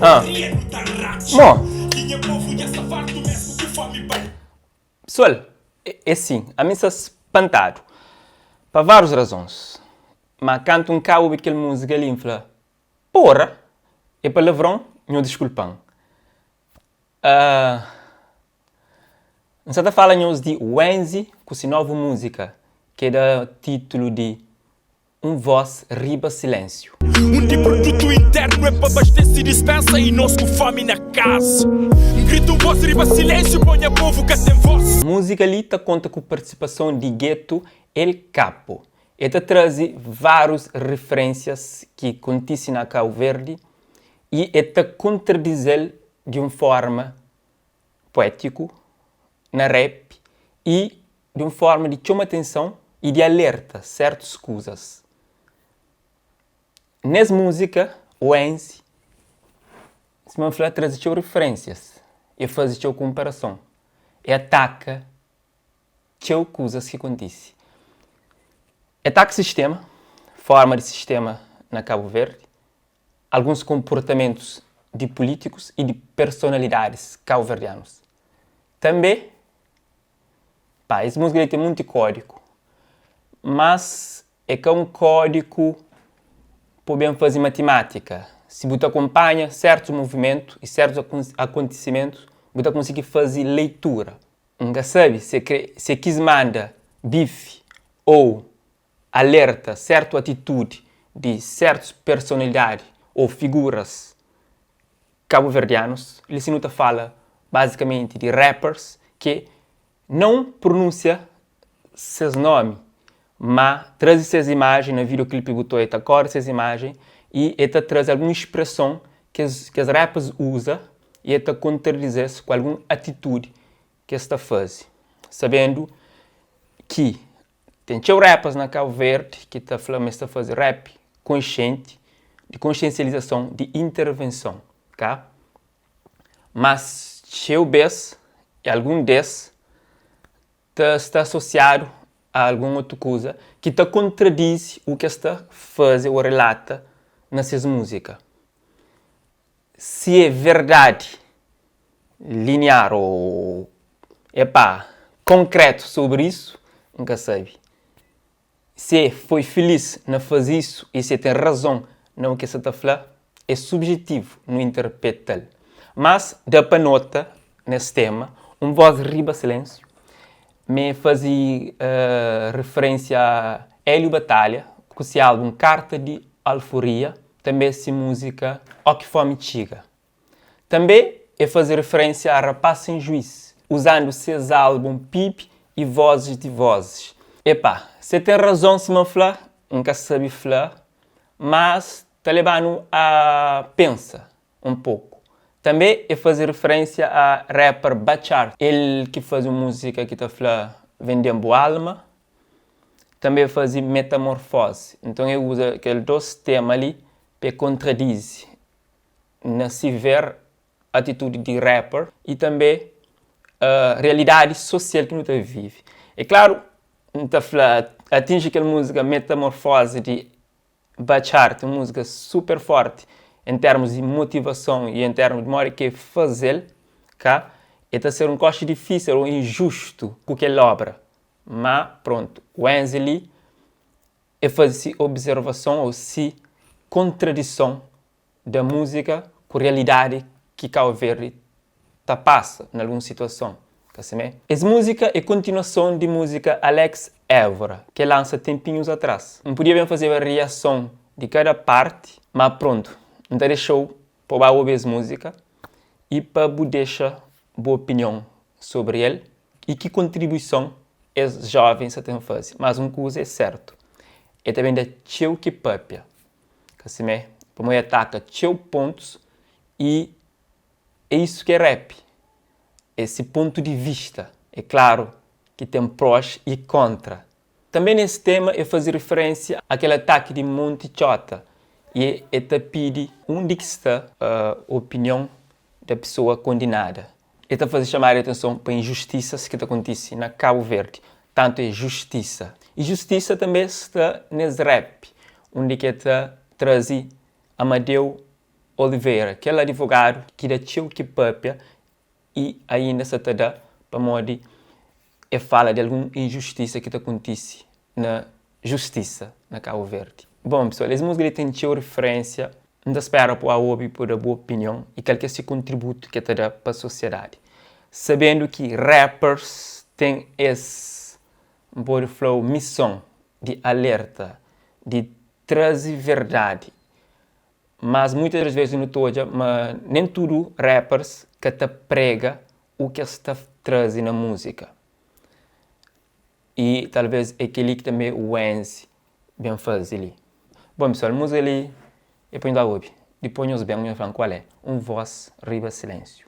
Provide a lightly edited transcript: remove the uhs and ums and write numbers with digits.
Ah. Mo. Pesoal, é sin, ami sta spantadu pa várius razons. Má kantu N ka obi kel múzika li, N fla, Pora! É palavron, nho diskulpa-m. Ah, N sta ta fala nhos di Wenzy ku se novu múzika ki é da títulu di Un vós riba silénsiu. Undi produtu internu é pa abastese dispensa i nos ku fomi na kasa. N grita un vós riba silénsiu pa nha povu ka ten vós. Múzika li ta konta ku partisipason di Geto El Capo. E ta traze várius riferénsias ki kontise na Kau Verdi i e ta kontradize-l di un forma puétiku na rap i di un forma di txoma atenson i di alerta sértus kuzas. Nes múzika, Wenzy, sima N fla, traze txeu riferénsias, e faze txeu konparason, e ataka txeu kuzas ki kontise. E ataka sistéma, forma di sistéma na Kabu Verdi, alguns konportamentus di pulítikus i di personalidadis kauverdianus. Tanbe, pa, es múzika li ten munti kódiku, mas é ka un kódiku pa bu ben faze matimátika. Si bu ta kunpanha sértus muvimentu i sértus akontisimentus, bu ta konsigi faze leitura. N ka sabe si e kis manda bifi ô alerta sértu atitudi di sértus personalidadi ô figuras kabuverdianus. Li si nu ta fala bazikamenti di rappers ki nãu prunúnsia ses nómi, má traze ses imajen na videoclip bu ta oia ta kóre ses imajen y e ta traze algun spreson ki es rappers uza y e ta kontradize-s ku algun atitudi ki es ta faze, sabendu ki Ten txeu rappers na Cabo Verde ki ta fla ma es ta faze rap konxenti, di konxensializason, di intervenson, ka? Mas txeu bes, e algun des, ta sta asosiadu a algun otu kuza ki ta kontradize u ki es ta faze o relata na ses múzika. Si é verdadi linear ô epá konkretu sobri isu, N ka sabe. Si é foi filis na faze isu i si é ten razon na u ki é sa ta fla, é subjetivu nu interpeta-l. Mas da pa nota nes tema un vós riba silénsiu ma é faze referénsia a Hélio Batalha ku se álbun Carta di Alforia, Tanbê se múzika Ó ki fómi txiga. Tanbê e faze referênsia a Rapaz Sem Juiz, uzandu ses álbun Pib i Vozes di Vozes. Epá, se ten razon sima N fla, N ka sabe fla, mas ta leba-nu a pensa un poku. Tanbê e faze referênsia a rapper Batchart, el ki faze un múzika ki ta fla Vende-m bu alma. Tanbe e faze metamorfoze. Nton e uza kel dos tema li pa e kontradize na si ver atitudi di rapper i tanbe realidadi sosial ki nu ta vive. E klaru, N ta fla atinji kel muzika metamorfoze di Bachart, un muzika super forti en termus di motivason i en termus di modi ki e faze-l, ka e ta ser un koxi difisil o injustu ku kel obra. Má prontu, Wenzel li e faze si observason ou si kontradison da múzika ku realidadi ki Kau Verdi ta pasa na alguns situason, ka simé? Es múzika é kontinuason di múzika Alex Évora ki e lansa tenpinhus atrás. N podia ben fazeba riason di kada parti, má prontu, N ta dexa-u pa bu ba obi es múzika i pa bu dexa bu opinion sobri el i ki kontribuison es jóven sa ten faze. Mas un kuza é sértu, el ta ben da txeu ki pâpia, ka simé? Pamodi el ataka txeu pontus i é isu ki é rap, é se pontu di vista. É klaru ki ten prós i kóntra. Tanbê nes tema el faze riferénsia a kel ataki di Monti Txota i el ta pidi undi ki sta opinion da pesoa kondinada. El ta faze chamada di atenson pa injustisas ki ta kontise na Kabu Verdi, tantu é justisa. I justisa tanbê sta nes rap, undi ki el ta traze Amadeu. Oliveira, kel adivogadu ki da txeu ki papia i ainda sa ta da pamodi e fala di algun injustisa ki ta kontise na justisa na Kabu Verdi. Bon pesoal, es musika li ten txeu riferensia, N ta spera pa bu obi pa bu da bu opinion i kal ki é se kontributu ki el ta da pa sosiedadi. Sabendu ki rappers ten es, N pode fla-u, mison di alerta, di traze verdadi. Mas muitas das vezes nu ta odja ma nen tudu rappers ka ta prega u ki es ta traze na múzika. I talvez é kel-li ki tanbe Wenz ben faze li. Bon pessoal, múzika li é pa nhos ba obi. Dipôs nhos ben nhos fla-m kual é. Un voz riba silénsiu.